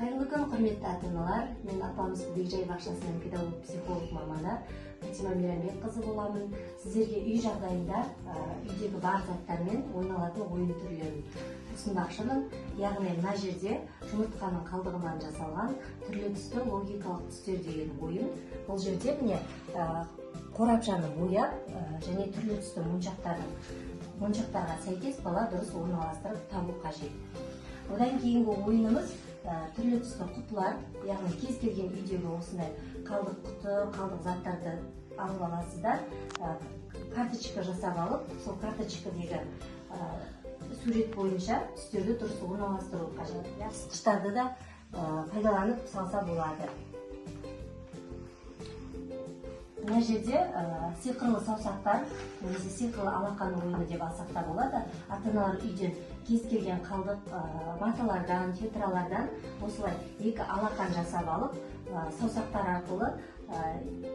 Қайырлы күн, құрметті ата-аналар. Мен Алпамыс бөбекжай бақшасының педагог психолог маманы Фатима Мейрамбекқызы боламын. Сіздерге үй жағдайында үйдегі бар заттармен ойналатын ойын түрлерін ұсынбақшымын. Яғни мына жерде жұмыртқаның қалдығынан жасалған түрлі түсті логикалық түстер деген ойын. Бұл жерде міне қорапшаны бояп және түрлі түсті моншақтарға сәйкес бала дұрыс орналастырып табу қажет. Одан кейінгі ойынымыз түрлі түсті құтылар, яғни кез келген үйдегі осындай қалдық құты, қалдық заттарды алып аласыздар, карточка жасап алып, сол карточкадегі сурет бойынша түстерді дұрыс орналастыру қажет. Қысқыштарды да пайдаланып салса болады. Мына жерде сиқырлы саусақтар, немесе сиқырлы алақан ойыны деп алсақ та болады. Ата-аналар үйден кез келген қалдық маталардан, фетралардан осылай екі алақан жасап алып, саусақтар арқылы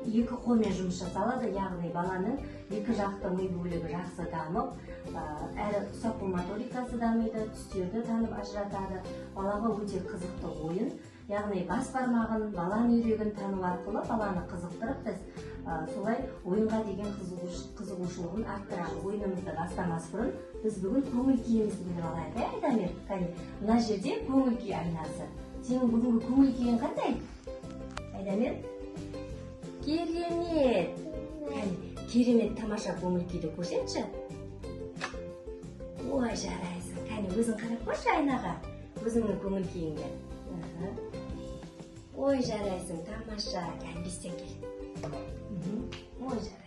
екі қолмен жұмыс жасалады. Яғни баланың екі жақты ми бөлігі жақсы дамып, әрі ұсақ қол моторикасы дамиды, түстерді танып ажыратады. Балаға өте қызықты ойын. Яғни бас бармағын, баланың үйрегін тану арқылы баланы қызықтырып, біз солай ойынға деген қызығушылығын арттырамыз. Ойынымызды бастамас бұрын біз бүгін көңіл күйімізді біліп алайық, ә, Айдамир? Кәне, мына жерде көңіл күй айнасы. Сенің бүгінгі көңіл күйің қандай, Айдамир? Керемет! Кәне, керемет тамаша көңіл күйді көрсетші. Ой, жарайсың. Кәне, өзің қарап көрші айнаға, өзіңнің көңіл күйіңді. Ой, жарайсың, тамаша. Кәне, бестен кел. Ой, жарайсың.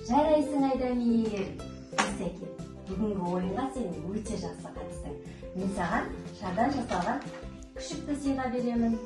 Жарайсың, Айдамир. Бисеке, бүгінгі ойынға сен өте жақсы қатыстың. Мен саған шардан жасалған күшікті сыйға беремін.